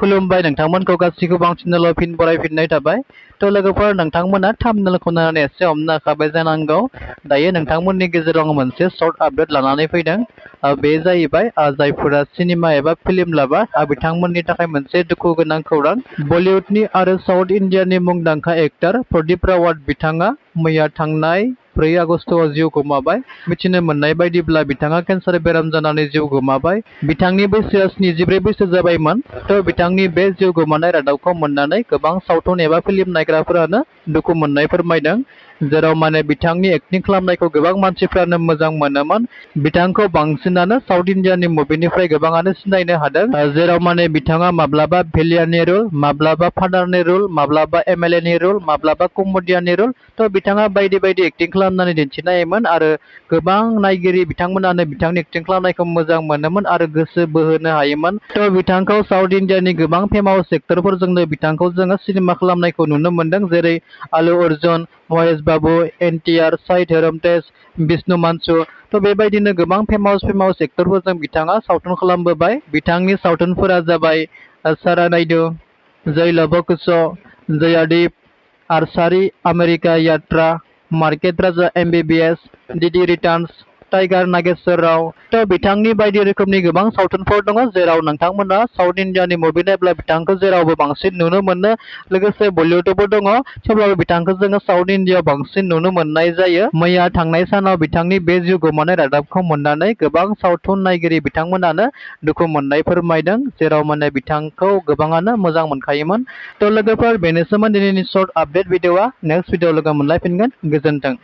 खुलुमबाय नोंथांमोनखौ गासैखौबो आं चेनेलाव फिन बरायफिननाय थाबाय। थ' लोगोफोर नोंथांमोना थाम्बनेलखौ नायनानै एसे हमनो हाखाबाय जानांगौ। दायो नोंथांमोननि गेजेराव आं मोनसे सर्ट आपडेट लानानै फैदों। बे जाहैबाय जायफोरा सिनेमा एबा फिल्म लाभार बिथांमोननि थाखाय मोनसे दुखु गोनां खौरां। बलिउडनि आरो साउथ इन्डियानि मुंदांखा एक्टर प्रदीप रावाट बिथाङा मैया थांनाय 4 आगस्टआव जिउ गोमाबाय। मिथिनो मोननाय बायदिब्ला बिथाङा केन्सार बेराम जानानै जिउ गोमाबाय। बिथांनि बैसोआ 74 बैसो जाबायमोन। थ' बिथांनि बे जिउ गोमानाय रादाबखौ मोननानै गोबां सावथुन एबा फिल्म नायग्राफोरानो दुखु मोननाय फोरमायदों। जेराव माने बिथांनि एक्टिं खालामनायखौ गोबां मानसिफ्रानो मोजां मोनोमोन। बिथांखौ बांसिनानो साउथ इन्डियानि मुभिनिफ्राय गोबाङानो सिनायनो हादों। जेराव माने बिथाङा माब्लाबा भिलियाननि रल, माब्लाबा फादारनि रल, माब्लाबा एमएलएनि रल, माब्लाबा कमेडियाननि रल। थ' बिथाङा बायदि बायदि एक्टिं खालामनानै दिन्थिनायमोन आरो गोबां नायगिरि बिथांमोनानो बिथांनि एक्टिं खालामनायखौ मोजां मोनोमोन आरो गोसो बोहोनो हायोमोन। थ' बिथांखौ साउथ इन्डियानि गोबां फेमास एक्टरफोरजोंनो बिथांखौ जोङो सिनेमा खालामनायखौ नुनो मोनदों। जेरै आलु अर्जुन, महेश बाबु, एनटिआर, साई धोरोम तेज, विष्णु मानसु। थ' बेबायदिनो गोबां फेमास एक्टरफोरजों बिथाङा सावथुन खालामबोबाय। बिथांनि सावथुनफोरा जाबाय सारा नायडु, जय लव कुश, जयादीप, आर्चारी, आमेरिका यात्रा, मार्केट राजा एमबीबीएस, डीडी रिटार्न्स, टाइगार नागेश्वर राव। थ' बिथांनि बायदि रोखोमनि गोबां सावथुनफोर दङ। जेराव नोंथांमोना साउथ इन्डियानि मुभि नायब्ला बिथांखौ जेरावबो बांसिन नुनो मोनो। लोगोसे बलिउडआवबो दङ, थेवब्लाबो बिथांखौ जोङो साउथ इन्डियाआव बांसिन नुनो मोननाय जायो। मैया थांनाय सानाव बिथांनि बे जिउ गोमानाय रादाबखौ मोननानै गोबां सावथुन नायगिरि बिथांमोनानो दुखु मोननाय फोरमायदों। जेराव माने बिथांखौ गोबाङानो मोजां मोनखायोमोन। थ' लोगोफोर बेनोसोमोन दिनैनि सर्ट आपडेट भिडिअ'आ। नेक्स्ट भिडिअ लोगो मोनलायफिनगोन। गोजोन्थों।